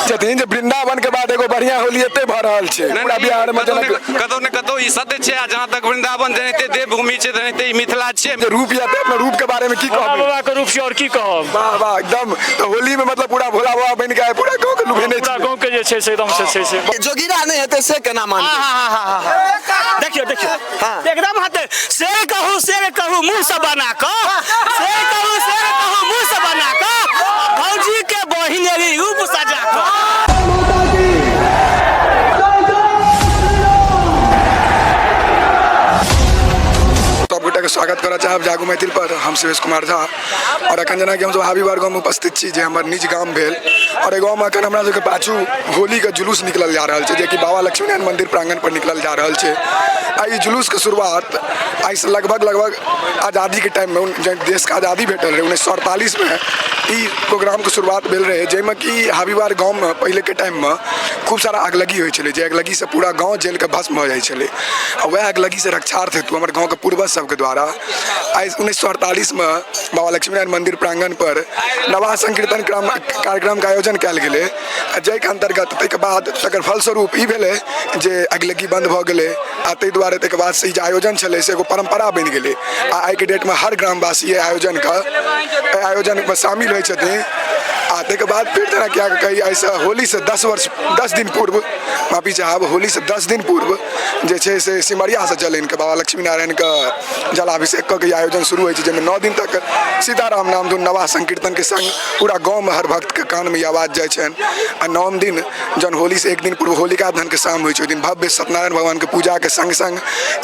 छथिन जे वृंदावन के बाद एगो बढ़िया होली एते भऽ रहल छै पूरा बिहार मे। कतौ ने कतौ ने कतौ ई सत्य छै, आ जहाँ तक वृंदावन जेनाहिते देवभूमि छै तेनाहिते ई मिथिला छै। जे रूप या अपना रूप के बारे में की भोला कहब? बाबा के रूप छै और की कहब। वाह वाह, एकदम। तऽ होली में मतलब पूरा भोला बाबा बनि के आए पूरा गाँव के लुभेने पूरा छी। गाँव के जे छै से एकदम से छै से जोगिरा नहि हेतै से केना मानबै? देखियौ देखियौ, एकदम हेतै। से कहू से कहू मुँह से बना कऽ, से कहू से कहू मुँह से बना कऽ, भौजी के बहिन एली रूप सजा कऽ। सब गोटे के स्वागत करऽ चाहब जागू मैथिल पर। हम शिवेश कुमार झा, और अखन जेनाकि हमसब हाबीबार गाँवमे उपस्थित छी जे हमर निज गाम भेल, और एहि गाँवमे अखन हमरा सबके पाछू होलीके जुलूस निकलल जा रहल छै, जेकि बाबा लक्ष्मीनारायण मंदिर प्रांगण पर निकलल जा रहल छै। आ ई जुलूसके शुरुआत आइसँ लगभग लगभग आजादीके टाइममे, जब देशके आजादी भेटल रहै 1948मे, ई प्रोग्रामके शुरुआत भेल रहै, जाहिमे कि हाबीबार गाँवमे पहिलेके टाइममे खूब सारा अगलगी होइ छलै, जे अगलगीसँ पूरा गाँव जलिके भस्म भऽ जाइ छलै। आ वएह अगलगीसँ रक्षार्थ हेतु हमर गाँवके पूर्वज सबके द्वारा आइ 1948मे बाबा लक्ष्मीनारायण मंदिर प्रांगण पर नवाह संकीर्तन कार्यक्रमके आयोजन कयल गेलै, आ जाहिके अन्तर्गत ताहिके बाद तकर फलस्वरूप ई भेलै जे अगलगी बन्द भऽ गेलै। आ ताहि दुआरे ताहिके बादसँ ई जे आयोजन छलै से एगो परम्परा बनि गेलै, आ आइके डेटमे हर ग्रामवासी एहि आयोजनके एहि आयोजनमे शामिल होइ छथिन। आ ताहिके बाद फेर जेनाकि अहाँके कही, एहिसँ होलीसँ 10 वर्ष 10 दिन पूर्व, माफी चाहब, होलीसँ 10 दिन पूर्व जे छै से सिमरियासँ जल आनिकऽ बाबा लक्ष्मीनारायणके जलाभिषेक कऽ के ई आयोजन शुरू होइ छै, जाहिमे 9 दिन तक सीताराम नामधुन नवाह संकीर्तनके संग पूरा गाँवमे हर भक्तके कानमे ई आवाज जाइ छनि। आ नौम दिन जहन होलीसँ एक दिन पूर्व होलिका दहनके शाम होइ छै, ओहि दिन भव्य सत्यनारायण भगवानके पूजाके संग संग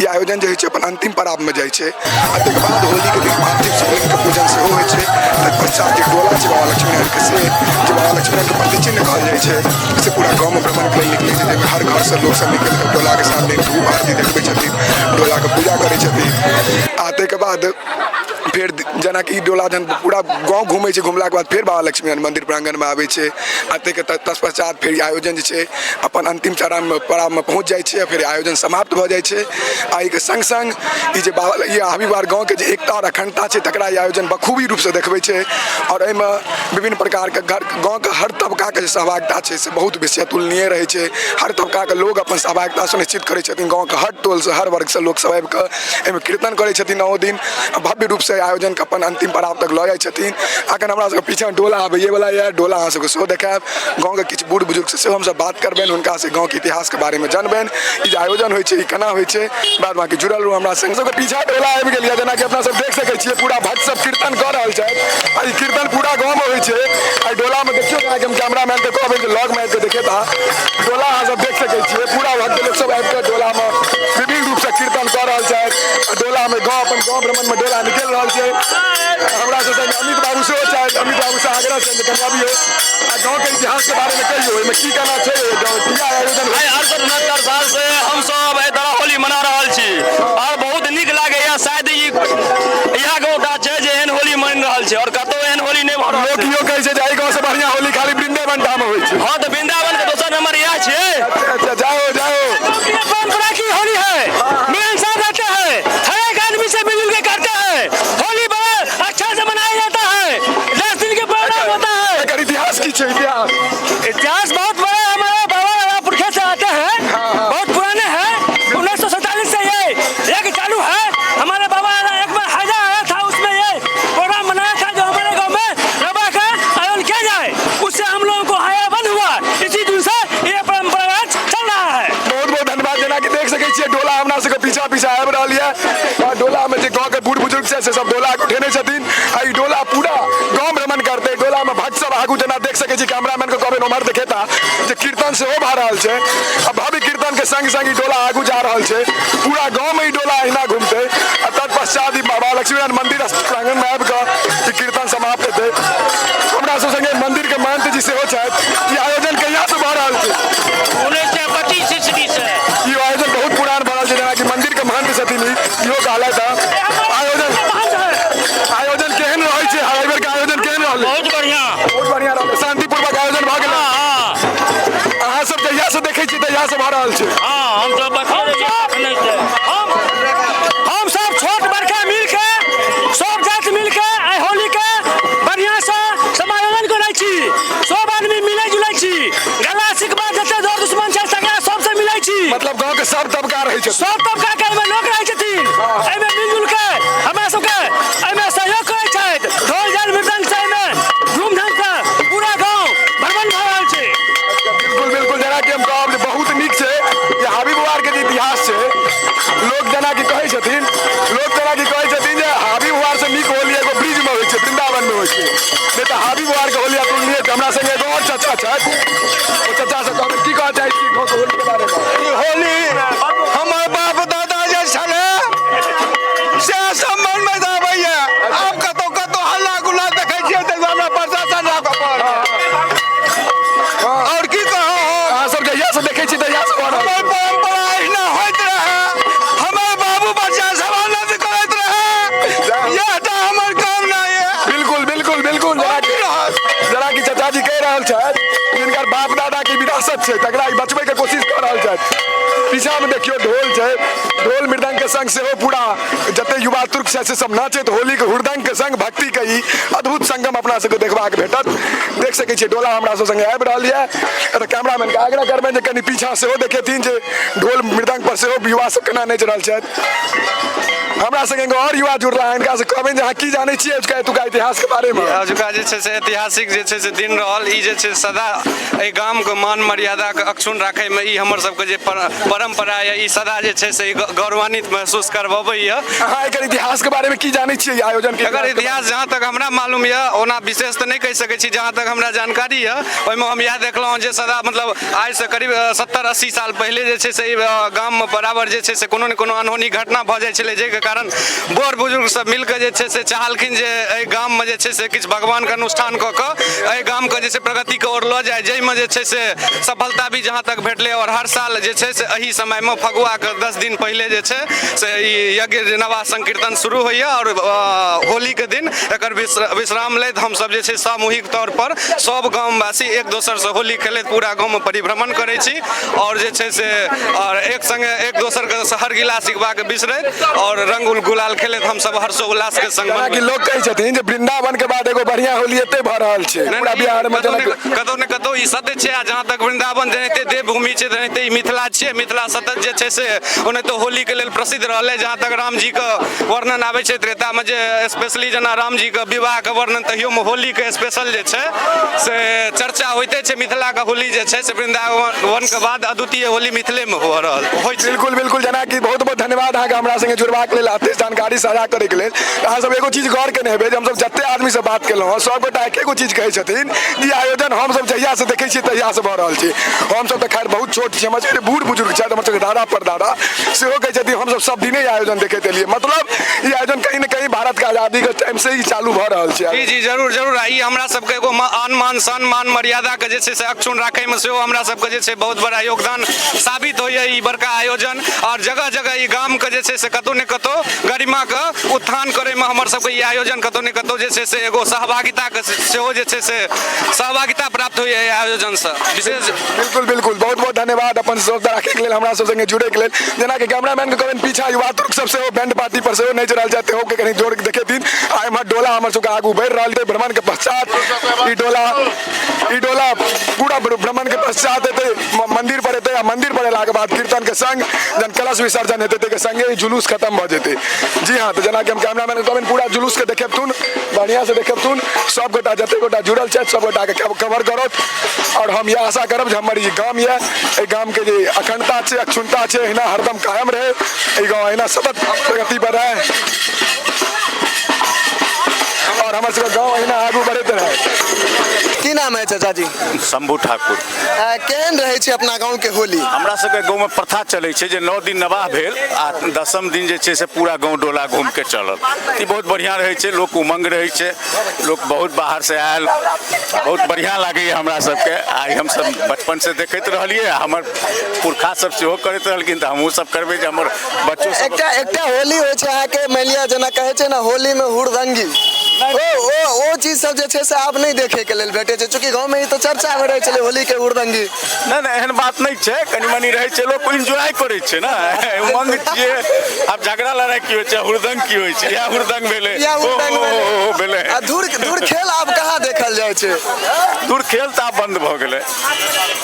ई आयोजन जे होइ छै अपन अन्तिम पड़ावमे जाइ छै। आ ताहिके बाद होलीके दिन पार्थिव शिवलिंगके पूजन सेहो होइ छै। तत्पश्चात जे डोला छै बाबा लक्ष्मीनारायणके, से जे बाबा लक्ष्मीनारायणके प्रतिचिन्ह कहल जाइ छै, से पूरा गाँवमे भ्रमणके लेल निकलै छै, जाहिमे हर घरसँ लोकसब निकलि कऽ डोलाके सामने धूप आरती देखबै छथिन, डोलाके पूजा करै छथिन। आ ताहिके बाद फेर जेनाकि ई डोला जहन पूरा गाँव घूमै छै, घुमलाके बाद फेर बाबा लक्ष्मीनारायण मन्दिर प्राङ्गणमे आबै छै, आ ताहिके तत्पश्चात फेर ई आयोजन जे छै अपन अन्तिम चरणमे पड़ावमे पहुँच जाइ छै, आ फेर आयोजन समाप्त भऽ जाइ छै। आ एहिके सङ्ग सङ्ग ई जे बाबा ई हाबीबार गाँवके जे एकता आओर अखण्डता छै तकरा ई आयोजन बखूबी रूपसँ देखबै छै। आओर एहिमे विभिन्न प्रकारके घर गाँवके हर तबकाके जे सहभागिता छै से बहुत बेसी अतुलनीय रहै छै। हर तबकाके लोग अपन सहभागिता सुनिश्चित करै छथिन। गाँवके हर टोलसँ हर वर्गसँ लोकसब आबिकऽ एहिमे कीर्तन करै छथिन, 9 दिन भव्य रूपसँ आयोजनके अपन अन्तिम पड़ाव तक लऽ जाइ छथिन। अखन हमरा सबके पीछाँ डोला आबैएवला यऽ, डोला अहाँ सबके सेहो देखायब। गाँवके किछु बूढ़ बुजुर्गसँ सेहो हमसब बात करबनि, हुनकासँ गाँवके इतिहासके बारेमे जानबनि, ई जे आयोजन होइ छै ई केना होइ छै। बाद बाँकी जुड़ल रहू हमरा संग। सबके पीछा डोला आबि गेल यऽ, जेनाकि अपना सब देख सकै छियै पूरा भक्त सब कीर्तन कऽ रहल छथि, आ ई कीर्तन पूरा गाँवमे होइ छै। आ डोलामे देखियौ, अहाँके हम कैमरामैन के कहबै जे लगमे आबि कऽ देखेता डोला। अहाँ सब देख सकै छियै पूरा भक्त लोक सब आबि कऽ डोलामे विभिन्न रूपसँ कीर्तन कऽ रहल छथि, आ डोलामे गाँव अपन गाँव भ्रमणमे डोला निकलि रहल छै। हमरा सब संगे अमित बाबू सेहो छथि। अमित बाबूसँ आग्रह छनि जे कनि अबियौ आ गाँवके इतिहासके बारेमे कहियौ, एहिमे की केना छै, किया आयोजन। आइ 68 69 साल से हम सब एहि तरह होली मना रहल छी और बहुत नीक लागैया। शायद ई इएह गाँवटा छै जे एहन होली मनि रहल छै और कतौ एहन होली नहि भऽ रहल लोक छै। इहो कहै छै जे एहि गाँवसँ बढ़िआँ होली खाली वृंदावन टा मे होइ छै। हाँ, तऽ वृंदावन के दोसर नंबर इएह छै। अच्छा, जाओ जाओ। ये परंपरा की होली है, मिलनसार रहते हैं, हर एक आदमी से मिलजुल के करते हैं। होली बड़ा अच्छा से मनाया जाता है, 10 दिन के प्रोग्राम होता है। एकर इतिहास की छै? इतिहास इतिहास बहुत बड़ा है, हमारे बाबा दादा पुरखे से आते हैं, बहुत पुराने हैं। 1947 से ये यज्ञ चालू है। हमारे बाबा दादा एक बार हैजा आया था, उसमें ये प्रोग्राम मनाया था जो हमारे गांव में रबा का आयोजन किया जाए, उससे हम लोगों को हाया बंद हुआ। इसी दिन से ये परंपरा चल रहा है। बहुत बहुत धन्यवाद। जेनाकि देख सकै छियै डोला हमरा सबके पीछा पीछा आबि रहल यऽ, आ डोला मे जे गाँव के बूढ़ बुजुर्ग छै से सब डोला के उठेने छथिन, आ ई डोला पूरा गाँव भ्रमण करतै। डोला मे भक्त सब आगू जेना देख सकै छी, कैमरामैन के कहबै ओम्हर देखेता जे कीर्तन सेहो भऽ रहल छै, आ भव्य कीर्तन के संग संग ई डोला आगू जा रहल छै। पूरा गाँव मे ई डोला अहिना घुमतै, आ तत्पश्चात ई बाबा लक्ष्मीनारायण मंदिर प्रांगण मे आबि कऽ ई कीर्तन समाप्त हेतै। हमरा सब संगे मंदिर के महंत जी सेहो छथि। ई आयोजन कहिया से भऽ रहल छै? 1925 ईस्वी से ई आयोजन बहुत पुरान भऽ रहल छै। जेनाकि मंदिर के महंत छथिन ई, इहो कहलथि हँ। आयोजन केहन रहै छै? एहि बेर के आयोजन केहन रहलै? बहुत बढ़िया, बहुत बढ़िया रहलै। शांतिपूर्वक आयोजन भऽ गेलै। हाँ। अहाँ सब जहिया से देखै छी तहिया से भऽ रहल छै? हाँ, हम सब बच्चे रहियै तखने से। हम सब छोट बड़का मिल के सब जाति मिल के एहि होली के बढ़िया से समायोजन करै छी। सब आदमी मिलै जुलै छी, छथि, ओ चाचा से कहबै की कहऽ चाहै छी गाँवके होलीके बारेमे? ई होली हमर बाप दादा जे छलै से सब मनबैत आबैया। आब कतौ कतौ हल्ला गुल्ला देखै छियै तऽ हमरा प्रशासन राखऽ पड़ल। आओर की कहू, अहाँ सब जहिया से देखै छी तहिया से भऽ रहल। हमर परम्परा एहिना होइत रहै, हमर बाबू बच्चा सब आनन्द करैत रहै, इएह टा हमर कामना यऽ। बिल्कुल बिल्कुल बिल्कुल। जेना कि चाचा जी कहि रहल छथि, जिनकर बाप दादा के विरासत छै तकरा ई बचबै के कोशिश कऽ रहल छथि। पीछा में देखियौ ढोल छै, ढोल मृदंग के संग सेहो पूरा जते युवा तुर्क छै से सब नाचैत होली के हुड़दंग के संग भक्ति के ई अद्भुत संगम अपना सबके देखबाक भेटत। देख सकै छियै डोला हमरा सब संगे आबि रहल यऽ। एतऽ कैमरामैन के आग्रह करबनि जे कनि पीछा सेहो देखेथिन जे ढोल मृदंग पर सेहो युवा सब केना नाचि रहल छथि। हमरा संगे एगो आओर युवा जुड़ला हँ, हिनका से कहबनि जे अहाँ की जानै छियै एतुका इतिहास के बारे में? अजुका जे छै से ऐतिहासिक जे छै से दिन रहल। ई जे छै सदा एहि गामके मान मर्यादाके अक्षुण्ण राखैमे ई हमर सबके जे परम्परा यऽ, ई सदा जे छै से गौरवान्वित महसूस करबबैए। अहाँ एकर इतिहास के बारे में की जानै छियै आयोजन के? एकर इतिहास जहाँ तक हमरा मालूम यऽ, ओना विशेष तऽ नहि कहि सकै छी, जहाँ तक हमरा जानकारी यऽ ओहिमे हम इएह देखलहुँ जे सदा मतलब आइसँ करीब 70-80 साल पहिले जे छै से ई गाममे बराबर जे छै से कोनो ने कोनो अनहोनी घटना भऽ जाइ छलै, जाहिके कारण बड़ बुजुर्ग सब मिलके जे छै से चाहलखिन जे एहि गाममे जे छै से किछु भगवानके अनुष्ठान कऽ कऽ एहि गामके जे छै प्रगतिके ओर लऽ जाय, जाहिमे जे छै से सफलता भी जहाँ तक भेटलै। आओर हर साल जे छै से एहि समयमे फगुआके 10 दिन पहिले जे छै से ई यज्ञ नवाह संकीर्तन शुरू होइए आओर होलीके दिन एकर विश्राम लैत हमसब जे छै सामूहिक तौर पर सब गामवासी एक दोसरसँ होली खेलैत पूरा गाँवमे परिभ्रमण करै छी आओर जे छै से आओर एक संगे एक दोसरके हर गिला सिखबाके बिसरैत आओर रंग गुलाल खेलैत हमसब हर्षोल्लासके संग। जेनाकि लोक कहै छथिन जे वृंदावन के बाद एगो बढ़िया होली एते भऽ रहल छै पूरा बिहार में। कतौ ने कतौ ई सत्य छै। आ जहाँ तक वृंदावन जेनाहिते देवभूमि छै तेनाहिते ई मिथिला छियै। मिथिला सतत जे छै से ओनाहिते होलीके लेल प्रसिद्ध रहलै। जहाँ तक रामजीके वर्णन आबै छै त्रेतामे, जे स्पेशली जेना रामजीके विवाहके वर्णन, तहियोमे होलीके स्पेशल जे छै से चर्चा होइते छै। मिथिलाके होली जे छै से वृंदावनके बाद अद्वितीय होली मिथिलेमे हो रहल होइ छै। बिल्कुल बिल्कुल। जेनाकि बहुत बहुत धन्यवाद अहाँके हमरा संगे जुड़बाक लेल, एते जानकारी साझा करैके लेल। अहाँ सब एगो चीज गौर केने हेबै जे हमसब जते आदमी से बात केलहुँ हँ सब गोटा एके गो चीज कहै छथिन जे आयोजन हमसब जहिया से देखै छियै तहिया से भऽ रहल छै। हमसब तऽ खैर बहुत छोट छी, हमर सबके बूढ़ बुजुर्ग छथि, हमर सबके दादा परदादा सेहो कहै छथिन हमसब सब दिने आयोजन देखैत एलियै। मतलब ई आयोजन कहीं ने कहीं भारत के आजादी के टाइम से ही चालू भऽ रहल छै। जी जी, जरूर जरूर। ई हमरा सबके एगो आन मान सम्मान मर्यादाके जे छै से अक्षुण्ण राखैमे सेहो हमरा सबके जे छै बहुत बड़ा योगदान साबित होइए ई बड़का आयोजन। आओर जगह जगह ई गामके जे छै से कतहु ने कतहु गरिमाके उत्थान करैमे हमर सबके ई आयोजन कतहु ने कतहु जे छै से एगो सहभागिताके सेहो जे छै से सहभागिता प्राप्त होइए एहि आयोजनसँ विशेष। बिल्कुल बिल्कुल। बहुत बहुत धन्यवाद अपन शब्द राखैके लेल, हमरा सब संगे जुड़ैके लेल। जेनाकि कैमरामैन के कहबनि पीछा युवा तुर्क सब सेहो बैंड पार्टी पर सेहो नाचि रहल छथि, के कनि जोड़ के देखेथिन। आ एम्हर डोला हमर सबके आगू बढ़ि रहल छै। भ्रमण के पश्चात ई डोला पूरा भ्रमण के पश्चात एतै मंदिर पर एतै आ मंदिर पर एलाके बाद कीर्तन के संग जहन कलश विसर्जन हेतै ताहिके संगे ई जुलूस खत्म भऽ जेतै। जी हाँ, तऽ जेनाकि हम कैमरामैन के कहबनि पूरा जुलूस के देखेबथुन, बढ़िआँ से देखेबथुन। सब गोटा जते गोटा जुड़ल छथि सब गोटा के कवर करत। और हम इएह आशा करब जे हमर ई गाम यऽ, एहि गाम के जे अखंडता छै, अक्षुण्णता छै, एहिना हरदम कायम रहै, एहि गाँव एहिना सतत प्रगति पर रहै और हमर सबके गाँव एहिना आगू बढ़ैत रहै। की नाम है चाचा जी? शंभू ठाकुर। केहन रहै छै अपना गाँव के होली? हमरा सबके गाँवमे प्रथा चलै छै जे 9 दिन नवाह भेल आ 10म दिन जे छै से पूरा गाँव डोला घूम के चलल। ई बहुत बढ़िआँ रहै छै, लोक उमंग रहै छै, लोक बहुत बाहर से आयल, बहुत बढ़िआँ लागैए हमरा सबके। आइ हमसब बचपन से देखैत रहलियै, हमर पुरखा सब सेहो करैत रहलखिन तऽ हमहूँ सब करबै जे हमर बच्चो सब। एकटा होली होइ छै अहाँके, मानि लिअ जेना कहै छै ने होली में हुड़दंगी, ओ ओ ओ चीज सब जे छै से आब नहि देखै के लेल भेटै छै, चूँकि गाँव में ई तऽ चर्चा मे रहै छलै होली के हुड़दंगी। नहि नहि, एहन बात नहि छै, कनि मनि रहै छै, लोक एन्जॉय करै छै ने, उमंग छियै। आब झगड़ा लड़ाइ की होइ छै, हुड़दंग की होइ छै? इएह हुड़दंग भेलै, इएह हुड़दंग भेलै। ओ भेलै। आ धूर खेल आब कहाँ देखल जाइ छै? धूर खेल तऽ आब बन्द भऽ गेलै,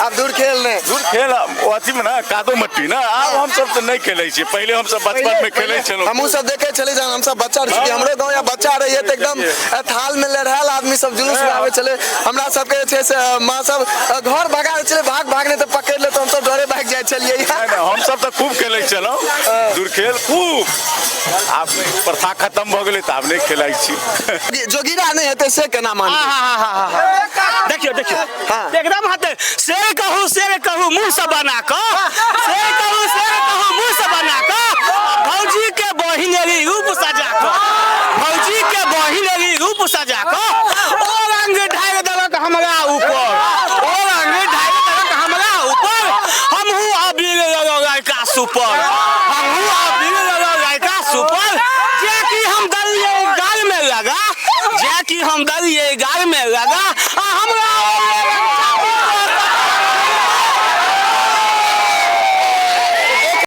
आब धूर खेल नहि। धूर खेल ओ अथीमे ने कादो मट्टी ने, आब हमसब तऽ नहि खेलै छियै। पहिले हमसब बचपनमे खेलै छलहुँ, हमहूँ सब देखै छलियै जहन हमसब बच्चा रही, हमरो गाँव या बच्चा रहियै तऽ एकदम थाल में लहरायल आदमी सब जुलूस में आबै छलै। हमरा सबके जे छै से माँ सब घर भगा दै छलै, भाग भाग नहि तऽ पकड़ि लेत, हमसब डरे भागि जाइ छलियै। नहि नहि, हमसब तऽ खूब खेलै छलहुँ धूर खेल खूब। आब प्रथा खत्म भऽ गेलै तऽ आब नहि खेलाइ छी। जोगिरा नहि हेतै से केना मानबै? देखियौ। देखियौ देखियौ। हाँ। एकदम हते शेर कहू, शेर कहू मुंह से बना कऽ, शेर कहू, शेर कहू मुंह से बना कऽ, भौजी के बहिन एली रूप सजा कऽ, भौजी के बहिन एली रूप सजा कऽ, ओ रंग ढारि देलक हमरा ऊपर, ओ रंग ढारि देलक हमरा ऊपर, हमहूँ अबीर लड़का सुपर, हमहूँ अबीर लड़का सुपर, जे कि हम दलियै गाल में लगा, जे कि हम दलियै गाल में लगा, आ हमरा